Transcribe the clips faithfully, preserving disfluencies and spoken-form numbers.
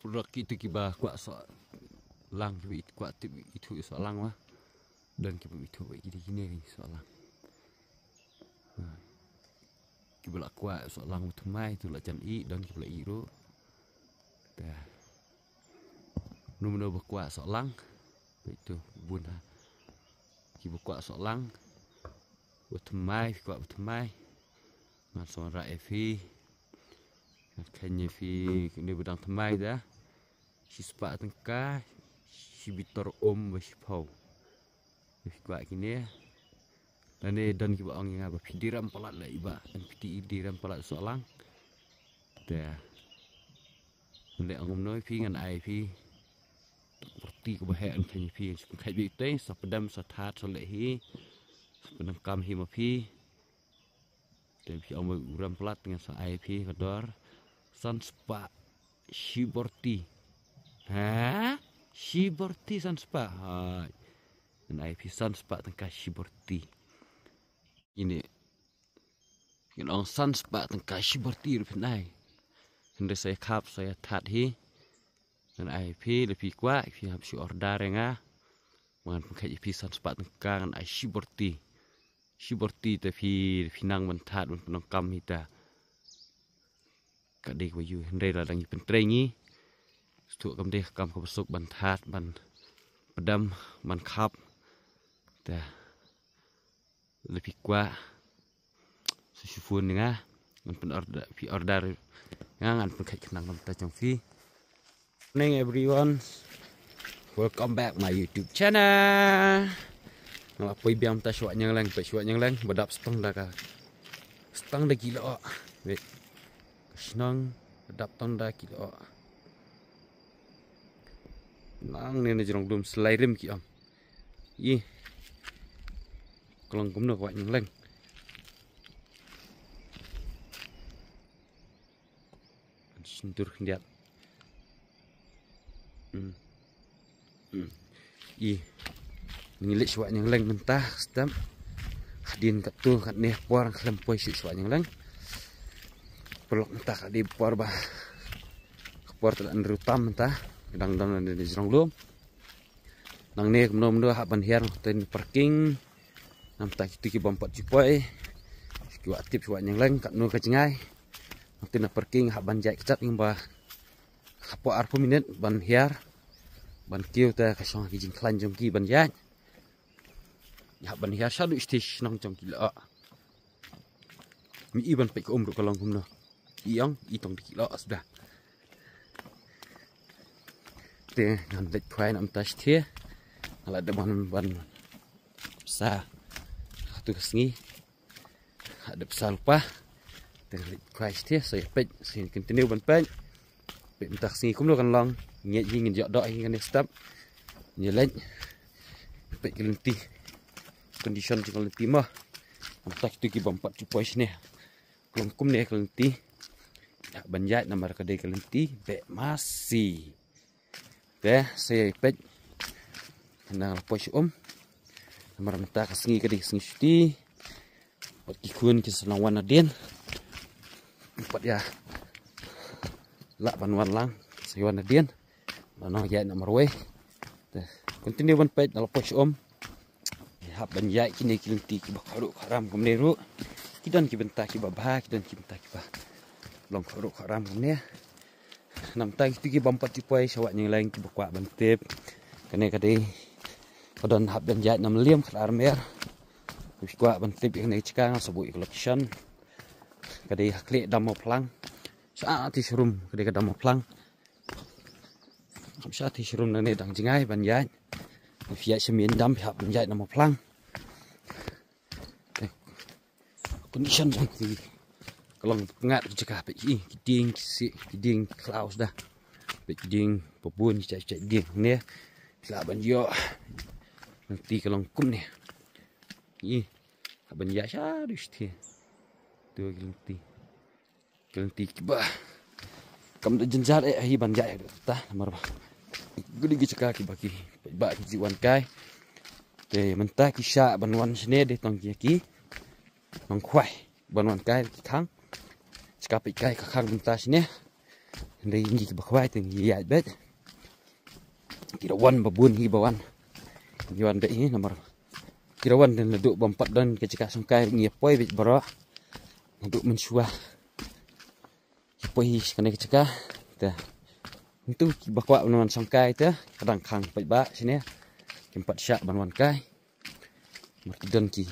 Pyrshah kito kiba kwah soh lang, kiba kwah tip ithuh soh lang wa. Don kiba ithuh ba kine kine soh lang. Kiba la kwah soh lang ba thymmai tu la jan ih, don kiba la ih ruh. Te mano mano ba kwah soh lang, ba itu bun ha. Kiba kwah soh lang ba thymmai, kwah ba thymmai, ngan sa wanrah ïa phi. Ngan kheiñ ïa phi kane ba dang thymmai da shispah tyngka, shi bitor um ba shiphew. Phi kwah kine. Lane don kiba ong ïa nga ba phi dei rem palat leh, iba, phi dei rem palat soh lang. Te ngan leh ong kumno ïa phi, ngan ai phi. Pyrti kaba heh ngan kheiñ ïa phi, ngan kheiñ beit te, sa pdem, sa that, sa leh hi, sa pyndonkam hi ma phi. Te phi ong ba u rem palat, ngan sa ai phi ka dor san spah shi bor ti. Ha? Shi bor ti san spah. Hai. Ngan ai phi san spah tyngka shi bor ti. Ine. Ngan ong san spah tyngka shi bor ti ruh phin ai. Hynrei sa ïa khap, sa ïa that hi. Ngan ai phi, lada phi kwah, phi hap shu order ïa nga. Ngan pynkheit ïa phi san spah tyngka, ngan ai shi bor ti. Shi bor ti te phi, phi nang ban that, ban pyndonkam hi ta. Ka dei kaba ïoh, hynrei la dang ïa pyntrei ngi. Sdang kam dei ka kam kaba suk ban that, ban pdem, ban khap. Te lada phi kwah, sa shu phone ïa nga. Ngan pyn order, phi order ïa nga, ngan pynkheit khnang na bynta jong phi. Morning everyone. Welcome back my YouTube channel. Nga la poi biang mynta sha Wah Nyangleng, peit sha Wah Nyangleng ba dap tang da ka, tang da ki lyoh. Wei. Ka shnong ba dap tang da ki lyoh. Nangne na jrong lum, sa lai rim ki ong. Ih. Ka long kumno ka Wah Nyangleng. Sngewthuh khyndiat. Hmm. Hmm. Ih. Ngi leit sha Wah Nyangleng mynta step. Hadien katto katne por ngi khlem poi shuh sha Wah Nyangleng. Paralok mynta ka dei por ba, ka por te la hynriew tam mynta. Dang don na jrong lum. Nangne kumno kumno hap ban hiar, hangtei na parking. Namar kito ki bym pat ju poi, ki kwah tip sha Wah Nyangleng katno ka jngai. Hangtei na parking hap ban ïaid kjat, ïa ba hapoh arphew minit ban hiar, ban kiew te ka shong ha ki jingkhlaiñ jong ki ban ïaid. Hap ban hiar shaduh sha shnong jong ki lyoh. Ngi i ban peit ka um ruh ka long kumno. I ong, i tong da ki lyoh suda. Te ngan leit khwai na mynta shatei. Nga la dep ban, ban sa ha tu ka sngi. Nga la dep sa lypa. Te ngan leit khwai shatei, sa ïa peit, sa ïa continue ban peit. Peit mynta ka sngi kumno kan long. Ngi ïa ngin ïoh doh hi kane step. Ngi leit peit ka lynti. Condition jong ka lynti mo. Mynta kito ki bym pat ju poi shane. Ka long kumne ka lynti. Hap ban ïaid namar ka dei ka lynti beh masi. Te sa ïa peit. Nga la poi sha um. Namar mynta ka sngi ka dei ka sngi shuti. Bad ki khun kin sa nang wan hadien. Pat ïa lah ban wan lang, sa ïa wan hadien. Nang ïaid na marwei. Te continue ban peit, nga la poi sha um. Hap ban ïaid kine ki lynti kiba khadduh khadram kumne ruh. Ki don ki bynta kiba bha, ki don ki bynta kiba long khadduh khadram kumne. Namar kito ki bym pat ju poi sha Wah Nyangleng kiba kwah ban tip. Kane ka dei, ka don hap ban ïaid na Mylliem khatar mer. Ki kwah ban tip ïa kane ka jaka, nga sa buh ïa ka location. Ka dei ha khlieh dam Mawphlang. Shatei sharum ka dei ka dam Mawphlang. Shatei sharum nangne dang jngai ban ïaid. Phi ïaid sha main dam phi hap ban ïaid na Mawphlang. Condition jong ki, ka long pyngngad ka jaka, peit ki, ki dieng ki sih, ki dieng ki khlaw suda. Peit ki dieng, pa bun ki jait jait dieng ne. Phi lah ban ïoh. Lynti ka long kumne. Ih, hap ban ïaid shaduh shatei. Tu ki lynti. Ki lynti kiba kam da jynjar eh hi ban ïaid haduh katta namar ba ki dei ki jaka kiba ki paidbah ki ju wan kai. Te mynta ki shah ban wan shane, dei tang ki, ki nongkhwai ban wan kai ki khang. Jaka peit kai ka khang mynta shane. Hynrei ngi kiba khwai te ngi ïaid beit. Ki da wan ba bun hi ba wan. Ngi wan beit hi namar ki da wan, naduh bym pat don ka jaka shongkai ngi ïa poi beit baroh. Naduh mynshuwa ki poi hi kane ka jaka. Te ntu kiba kwah ban wan shongkai te ka dang khang paidbah shane. Kim pat shah ban wan kai. Mar ki don ki,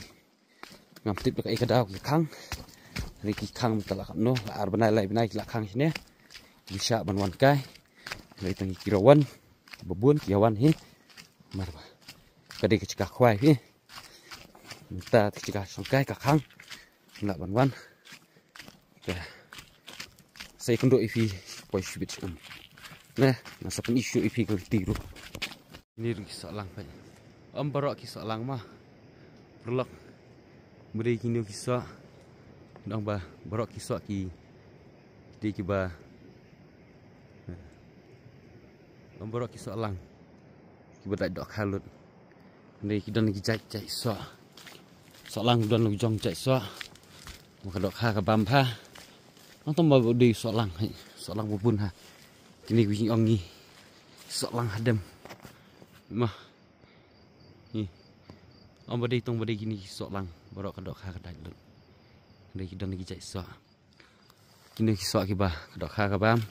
ngam tip da kaei ka daw ki khang. Hynrei ki khang mynta la katno, la ar bnai lai bnai ki la khang shane. Ki shah ban wan kai. Hynrei tang ki da wan ba bun ki ïa wan hi. Mar ba ka dei ka jaka khwai hi. Mynta ka jaka shongkai ka khang. Ngim lah ban wan. Te sa ïakynduh ïa phi poi shibit shuh. Ne, nga sa pyni shuh ïa phi ka lynti ruh. Kine ruh ki soh lang peit. Ym baroh ki soh lang ma. Paralok. Ba dei kine ki soh. Dang ba baroh ki soh ki dei kiba, ym baroh ki soh lang kiba dait dohkha lut. Hynrei ki don ki jait jait soh. Soh lang don la ki jong jait soh. Ma ka dohkha ka bam bha. Nang tang ba dei soh lang, hai. Soh lang ba bun ha. Kine ki jingong ngi. Soh lang hadem. Ma. Hi. Ym ba dei tang ba dei kine ki soh lang. Baroh ka dohkha ka dait lut. Hynrei ki don ki jait soh. Kine ki soh kiba ka dohkha ka bam.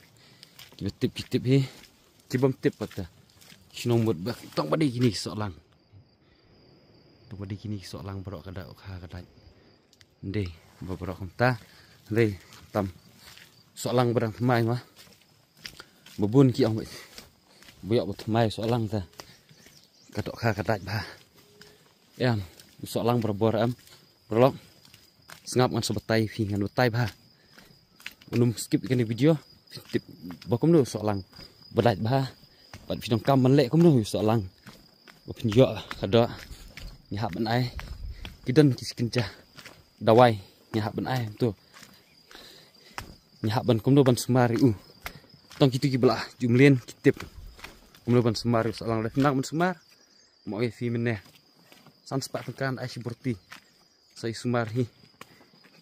Kiba tip ki tip hi. Kibym tip pat te. Shnong mut ba tang ba dei kine ki soh lang. Tang ba dei kine ki soh lang baroh ka dohkha ka dait. Ndei ba baroh kumta. Ndei tam soh lang ba dang thymmai ma. Ba bun ki ong ba ïoh ba thymmai soh lang te. Ka dohkha ka dait bha. Em, soh lang barabor em. Paralok. Sngap ngan sa batai phi, ngan batai bha. Ym skip kane video. Tip ba kumno soh lang ba dait bha. Bad phi donkam ban leh kumno soh lang. Ba phin ïoh ka doh. Ngi hap ban ai. Ki don ki kynja dawai. Ngi hap ban ai to. Ngi hap ban kumno ban sumar ïa u. Tang kito kiba la jumlien ki tip kumno ban sumar ïa u soh lang. Lada phi nang ban sumar, mo ïa phi mynne san spah tyngka ai shi bor ti. Sa ïa sumar hi.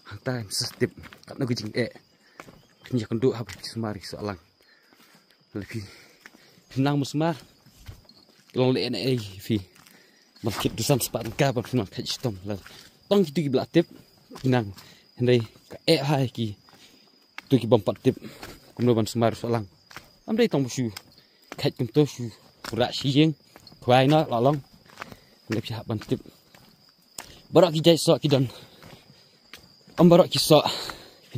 Hangta sa tip katno ka jingeh. Phin ïakynduh haba phi sumar ïa u soh lang. Lada phi, phi nang ban sumar, long leh na ei phi. Ban kit dusan spah tyngka ban phi nang kheit shitom. Lada tang kito kiba la tip ki nang. Hynrei ka eh ha kito kibym pat tip kumno ban sumar ïa u soh lang. Ym dei tang ba shu kheit kumto, shu rah shi ïing, khwai noh la long. Hynrei phi hap ban tip. Baroh ki jait soh ki don. Ym baroh ki soh.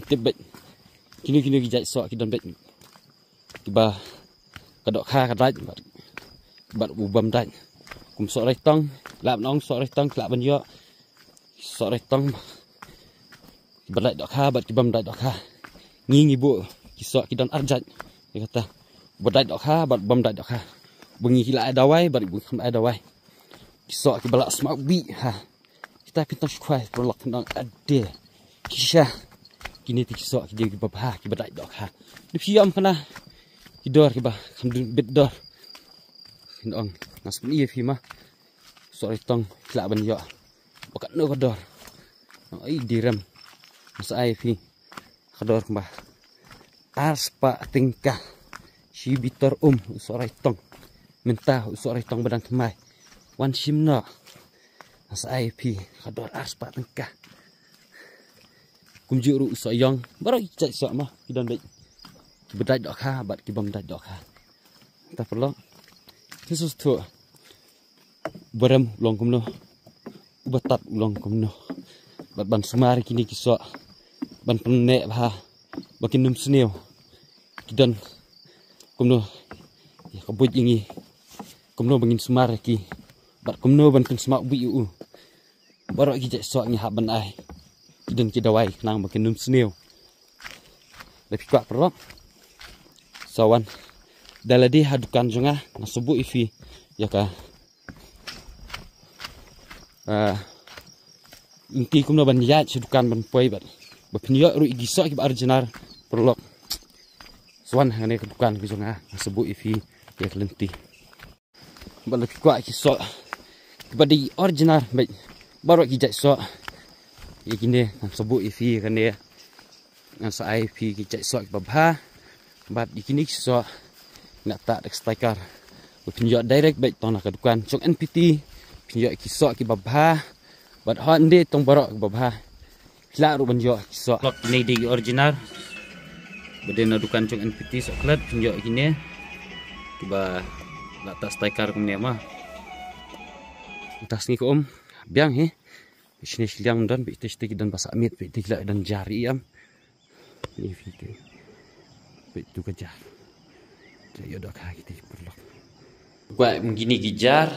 Tip beit. Kino kino ki jait soh ki don beit. Kiba ka dohkha ka dait bad, bad u bym dait. Kum soh reitong, lah ban ong soh reitong, lah ban ïoh. Soh reitong ba dait dohkha bad ki bym dait dohkha. Ngi ngi buh ki soh ki don ar jait. Ïa kata. Ba dait dohkha bad bym dait dohkha. Ba ngi ki la ai dawai bad ba ngi khlem ai dawai. Ki soh kiba la sma bih ha. Kita phin tang shu khwai paralok phin ong ade. Ki sha. Kine te ki soh ki dei kiba bha kiba dait dohkha. Dei phi ïam khana ki dor kiba kham dun bit dor. Phin ong nga sa pyni ïa phi ma. Soh reitong ki lah ban ïoh. Ba katno ka dor. Ai direm. Nga sa ai ïa phi. Ka dor kumba ar spah tyngka. Shi bitor um u soh reitong. Mynta u soh reitong ba dang thymmai. Wan shim noh. Nga sa ai ïa phi ka dor ar spah tyngka. Kumjuh ruh u soh ïong. Baroh ki jait soh ma ki don beit. Kiba dait dohkha bad ki bym dait dohkha. Ta paralok. Ki sngewthuh. Barem u long kumno, uba tat u long kumno. Bad ban sumar ïa kine ki soh, ban pynneh bha ba kin ym sniew. Ki don kumno ïa ka buit ïa ngi, kumno ba ngin sumar ïa ki bad kumno ban pynsma bih ïa u. Baroh ki jait soh ngi hap ban ai. Ki don ki dawai khnang ba kin ym sniew. Lada phi kwah paralok, sa wan da lade ha dukan jong nga, nga sa buh ïa phi ïa ka, ah, lynti kumno ban ïaid sha dukan ban poi bad ba phin ïoh ruh ïa ki soh kiba original paralok. Sa wan hangne ka dukan ka jong nga, nga sa buh ïa phi ïa ka lynti. Bad lada phi kwah ki soh kiba dei original bad baroh ki jait soh, ïa kine ngan sa buh ïa phi ïa kane. Ngan sa ai ïa phi ki jait soh kiba bha. Bad ïa kine ki soh, nangta da ka sticker ba phin ïoh direct beit tang na ka dukan jong N P T. Phin ïoh ki soh kiba bha. Bad hynrei tang baroh kiba bha. Phi lah ruh ban ïoh ki soh. Lok kine dei ki original. Ba dei na dukan jong N P T soh klet phin ïoh kine. Kiba la tah sticker kumne ma. Mynta sngi ka um biang hi. Shane shiliang don, peit te ki don ba sah miet, peit te ki la don jar ïam. Ni phi te. Peit tu ka jar. Te ïoh dohkha kiti paralok. Kwah mynta kine ki jar.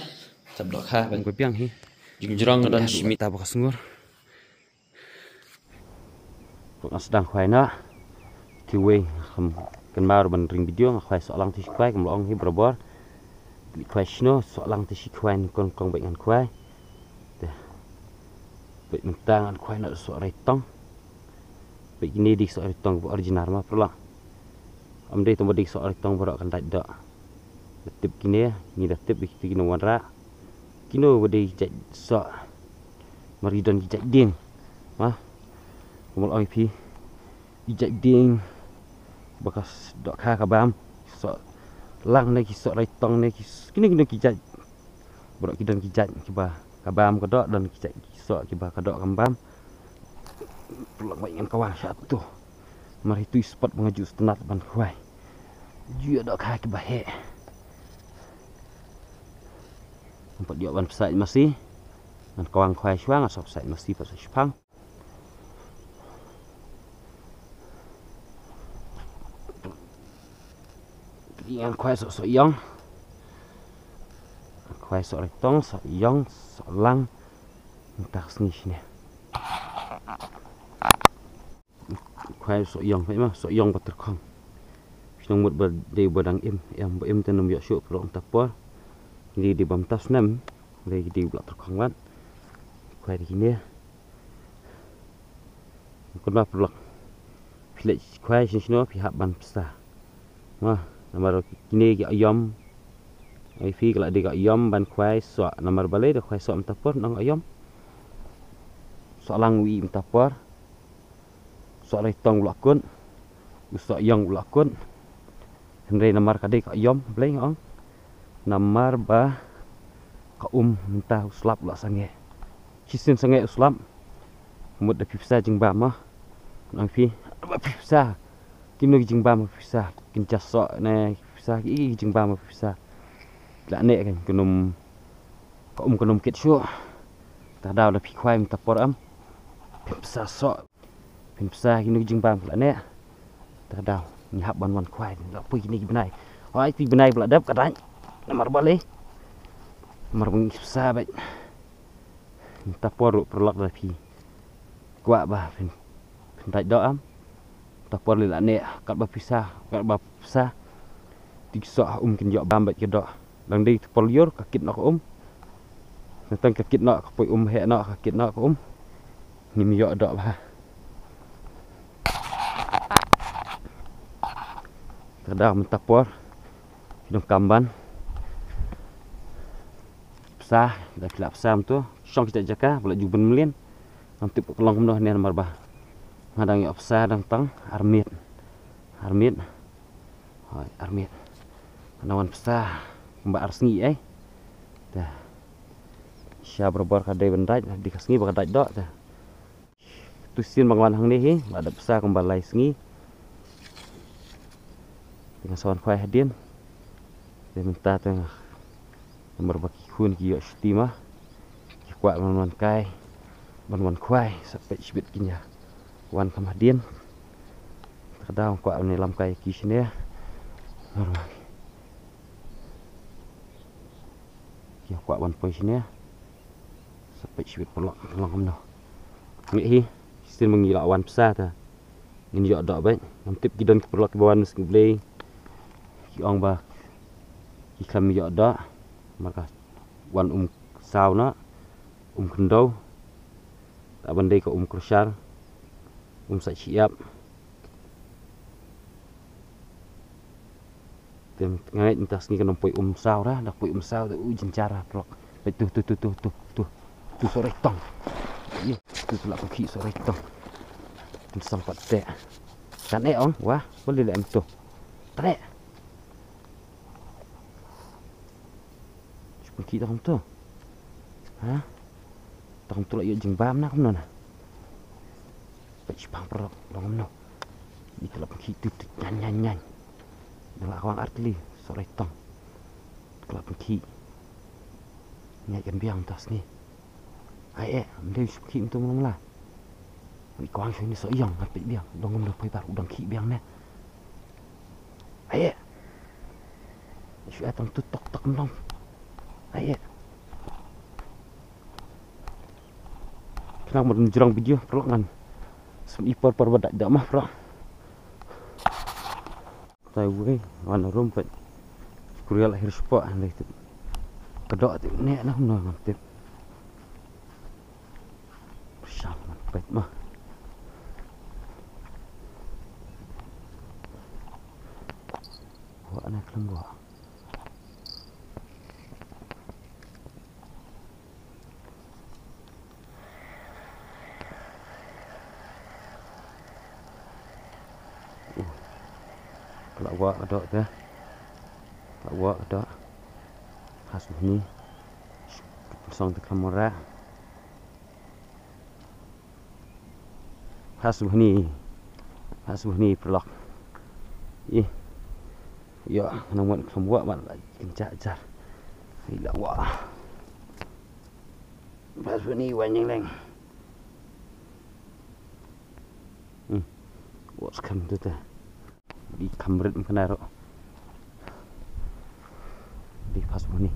Sap dohkha ban. Ka biang hi. Jingjrong ka don shimit. Ta ba ka sngur. Nga sdang khwai na. Te wei, kham kynmaw ban ring video, nga khwai soh lang te shi khwai, kam long hi barabor. Khwai shano, soh lang te shi khwai, kon kong beit ngan khwai. Te. Beit mynta ngan khwai na soh rai tong. Beit kine dei soh rai tong ba original ma paralok. Ym dei tang ba dei soh rai tong baroh kan dait doh. Da tip kine, ngi da tip kine ki nongwanrah. Kino ba dei jait soh. Mar ki don ki jait dieng. Ma. Kumba ong ïa phi. Ki jait dieng. Ba ka s-, dohkha ka bam. Soh lang ne ki soh rai tong ne ki s-, kino kino ki jait. Baroh ki don ki jait kiba ka bam ka doh, don ki jait ki soh kiba ka doh kam bam. Paralok beit ngan kawang shatu. Mar hitu i spot ba nga ju sngewtynnat ban khwai. Ju ïoh dohkha kiba heh. Ngam pat ïoh ban pynshai masi. Ngan kawang khwai shuwa, nga sop pynshai masi pat sa shipang. Ngan khwai soh, soh ïong. Khwai soh rai tong, soh ïong, soh lang. Mynta sngi shane. Khwai soh ïong, khwai ma, soh ïong ba tyrkhong. Shnong mut ba dei ba dang im, em ba im te nym ïoh shuh paralok mynta por. Kine dei ba mynta snem, dei dei ba la tyrkhong wat. Khwai dei kine. Kynmaw paralok. Phi leit khwai shano shano phi hap ban pynshai. Mo, namar kine ki aïom. Ai phi ka la dei ka aïom ban khwai soh, namar balei da khwai soh mynta por nang aïom. Soh lang u ïeh mynta por. Soh rai tong u la kut. U soh ïong u la kut. Hynrei namar ka dei ka aïom, balei nga ong. Namar ba ka um mynta u slap u la sangeh. Shisien sangeh u slap. Mut da phi pynshai jingbam mo. Nang phi, ba phi pynshai. Kino ki jingbam phi pynshai. Kin ja soh ne phi pynshai, ki, ki jingbam phi pynshai. La neh kan, kan ym, ka um kan ym kit shuh. Te daw da phi khwai mynta por em. Phi pynshai soh. Phin pynshai kino ki jingbam ki la neh. Te daw ngi hap ban wan khwai, la poi kine ki bnai. Hooid, ki bnai ba la dep ka dait. Namar balei? Namar ba ngi pynshai beit. Mynta por ruh paralok da phi kwah ba phin, phin dait doh em. Mynta por lei la neh, katba pynshai, katba pynshai. Te ki soh ha um kin ïoh bam beit ki doh. Dang dei te por lyiur ka kit noh ka um. Tang ka kit noh ka poi um, heh noh ka kit noh ka um. Ngim ïoh doh bha. Te daw mynta por ki donkam ban pynshai, da phi la pynshai mynta shong kita jaka ba la ju bun mlien. Ngam tip ka long kumno ne namar ba nga dang ïoh pynshai dang tang ar miet. Ar miet. Hooid, ar miet. Nga dang wan pynshai kumba ar sngi ei. Te. Sha barabor ka dei ban dait, dei ka sngi ba ka dait doh te. Tu sien ba nga wan hangne hi, ba dep pynshai kumba lai sngi. Te nga sa wan khwai hadien. Te mynta te nga, namar ba ki khun ki ïoh shuti ma. Ki kwah ban wan kai, ban wan khwai, sa peit shibit kin ïa wan kham hadien. Te ka daw kwah ban ïalam kai ki shane. Namar ba ki kwah ban poi shane. Sa peit shibit paralok, long kumno. Ngi hi, shisien ma ngi la wan pynshai te ngin ïoh doh beit. Ngam tip ki don ki paralok kiba wan sngewblei. Ki ong ba ki khlem ïoh doh. Namar ka wan um saw noh, um khyndew. Tang ban dei ka um krusar, um sait shyiap. Te nga ngeit mynta sngi kan ym poi um saw ra, da poi um saw te u jynjar ra paralok. Peit tu, tu, tu, tu, tu, tu. Tu soh rai tong. Ïa, tu, tu la pynkhih soh rai tong. Pynshong pat te. Kan eh ong, wah, balei la em tu. Treh. Shu pynkhih tang kumto. Ha? Tang kumto la ïoh jingbam na kumno na. Peit shiphang paralok dang kumno. Ïa ka la pynkhih tut tut ñan ñan ñan. Dang la kwang ar tylli. Soh lai tong. Ka la pynkhih. Ñiad kan biang mynta sngi. Ai eh, ym dei shu khih mynta mla mla. Wi kwang shu ni soh ïong, ngat peit biang, dang kumno poi bar u dang khih biang ne. Ai eh. Shu eh tang tut tok tok mlong. Ai eh. Khnang ba dang jrong video paralok ngan. Sum i por por ba dak dak mah paralok. Tai wei wan rum peit. Kurial akhir spot han dei tip. Ka doh tip ne na kumno ngam tip. Pyrshang ngan peit mah. Wah na khlem wah. Ka la wah ka doh te. Ka la wah ka doh. Phas bha ni. Song te khlem wanrah. Phas bha ni. Phas bha ni paralok. Ih. Ïa, nang wan khlem wah ban la kynjah jar. Ïa la wah. Phas bha ni wan ïeng leng. Hmm. Wah skhem tu te. Di kham rit mkna ro. Di phas bha ni.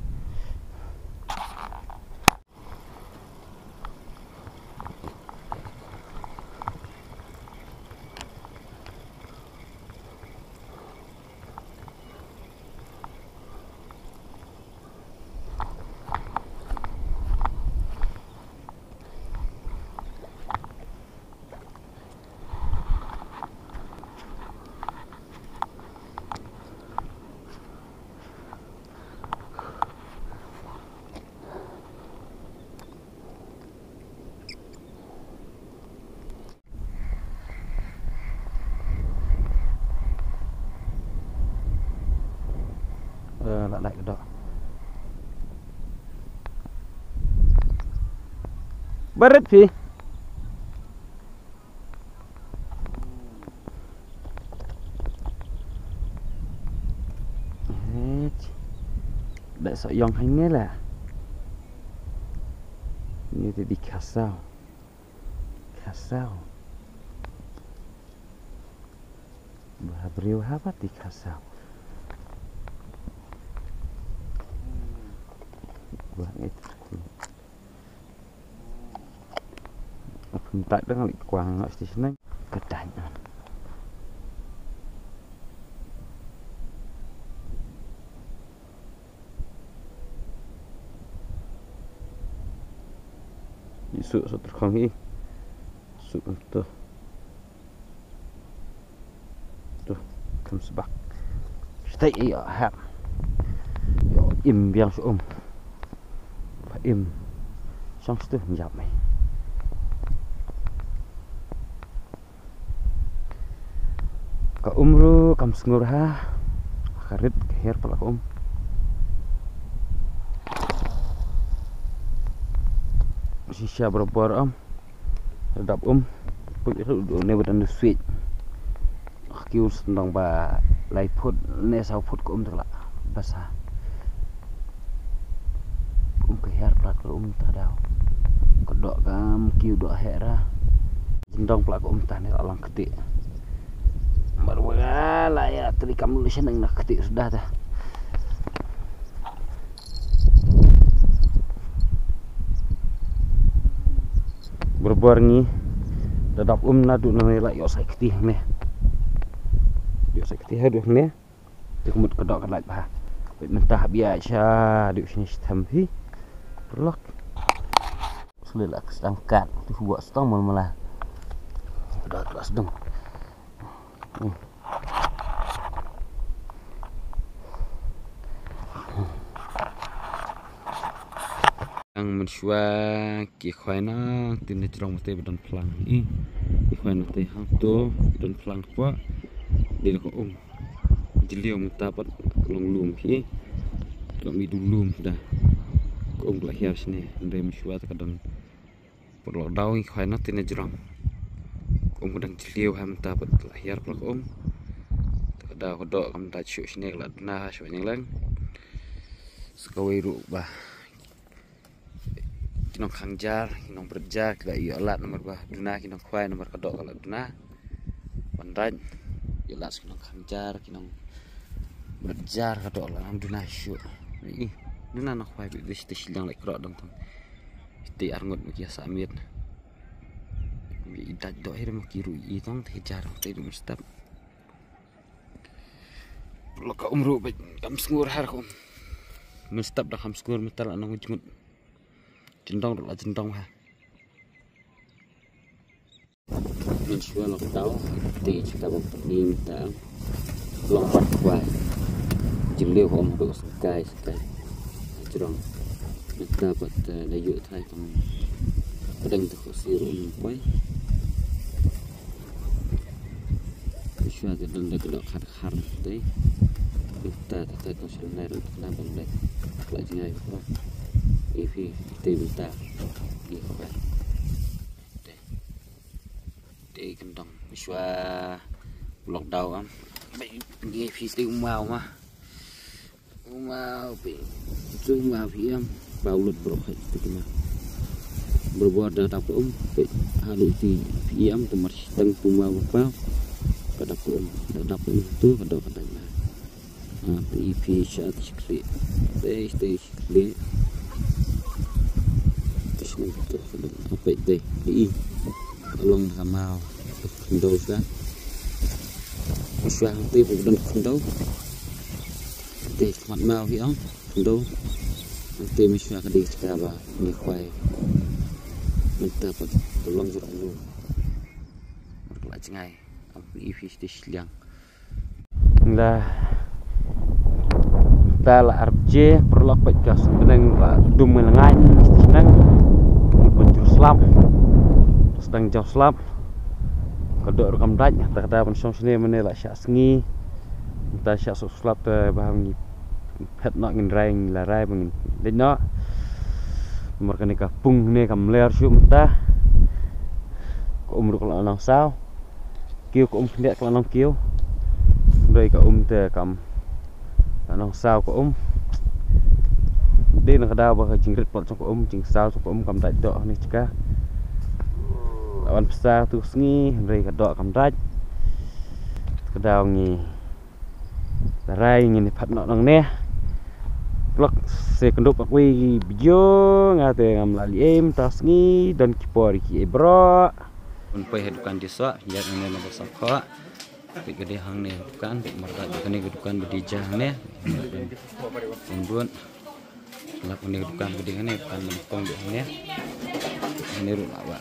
Eh, la dai ka doh. Barit phi. Eh, da soh ïong hangne la. Ni te di khasaw. Khasaw. Ba briew haba di khasaw. Ba ngi. Pyntat dang li kwang nga station nang. Ka dang. Isu sa terkhang hi. Su tu. Tu, kham sbak. Stay ïa hap. Ïoh im biang sha um. Ba im. Shong stu njap mai. Ka um ruh kam sngur ha. Ka rit ka her pala ka um. Shisha barabor um. Dap um. Put itu ne badan switch. Ki ur sendang ba lai phut ne saw phut ka um tla. Basa. Um ka her plat ka um ta daw. Ka dok kam ki u dok hera. Jendong pla ka um ta ne alang kti. Mar wala ya tadi kam lu sendang nak kti sudah dah. Barabor ngi da dap um na du na ne la ïoh sai kti ne. Ïoh sai kti ha du ne. Te kumut ka dok ka lait bha. Wait mynta bia cha du sini stem hi. Perlok. Sule la ka stang kat tu huwa stang mal mala. Dok la sdung. Ang mynshuwa ki khwai na tin ne jrong mate ba don phlang. I ki khwai na te hang to ba don phlang kwa. Di ko um. Jylliew mynta pat long lum hi. Long i du lum da. Ka um ka la hiar shane, hynrei mynshuwa te ka don. Paralok daw ngi khwai na te na jrong. Ka um ka dang jylliew ha mynta pat ka la hiar paralok um. Te ka daw ka doh kam da shu shane ka la duna ha shu nynglang. Sa kawei ruh ba ki nongkhang jar, ki nongbret jar, ki la ïoh lad namar ba duna ki nongkhwai namar ka doh ka la duna. Ban rait, ïoh lad ki nongkhang jar, ki nongbret jar ka doh la duna shuh. Ih, duna nongkhwai bit dei shatei shiliang lait kroh dang tang. Shatei arngut ma ki ïa sa miet. I dait doh hi ma ki ruh i tong te jar tei dum step. Paralok ka um ruh bad kam sngur har ka um. Mynstep da kam sngur mynta la nong jngut. Jyndong ruh la jyndong ha. Mynshuwa lok daw te jaka bang pynïeng ta. Long pat kwai. Jylliew ka um ruh sngkai sngkai. Jrong. Mynta pat, eh, da ïoh thai tang. Pdeng te ko sir um poi. Shuwa te don da ka doh khar khar te. Ta ta ta ko shuwa nai rut na ban lek. Kla jingai ko. Ifi te mynta. Ifi ko. Te. Te kyndong. Shuwa lok daw am. Bai ngi fi te umau ma. Umau pe. Umau phi am. Pau lut bro khai te kena. Bro bor da dap um pe. Halu ti phi am te mar tang umau pau. Ka dap um. Da dap um tu ka dap ka dap na. Ha, te i phi sha te shikli. Te te shikli. Te shikli te ka dap. Pe te i. Long ka mau. Khyndew ka. Shuwa te pu don khyndew. Te khmat mau hi ong khyndew. Te mynshuwa ka dei ka ba ngi khwai. Mynta pat long jrong lu. Mar ka la jngai. Am i phi te shiliang. La ta la ar baje paralok pat ka sngewbneng la dum ngi la ngain shnang. Mut ban jur slap. Sdang jaw slap. Ka doh ruh kam dait ta ka da ban shong shane mane la shah sngi. Ta shah sok slap te ba ngi phet noh ngin rai ngi la rai ba ngin dait noh. Namar kane ka pung ne kam ler shuh mynta. Ka um ruh ka la nang saw. Kiew ka um khyndiat ka la nang kiew. Dei ka um te kam la nang saw ka um. Dei na ka daw ba ka jingrit pat jong ka um, jingsaw jong ka um kam dait doh ne jaka. La wan pisa tu sngi, hynrei ka doh kam dait. Ka daw ngi la rai ngin ïa phet noh nangne. Klok se kyndup ak wei video nga te ngam lah leh ei mynta sngi don ki por ki ei bro. Un poi ha dukan Jisoh, ïa nangne na ba sap kho. Peit ka dei hangne dukan, peit markha kane ka dukan ba dei ja hangne. Pynbun. Lap kane ka dukan ba dei hangne, dukan ba nyngkong dei hangne. Hangne ruh lah ba.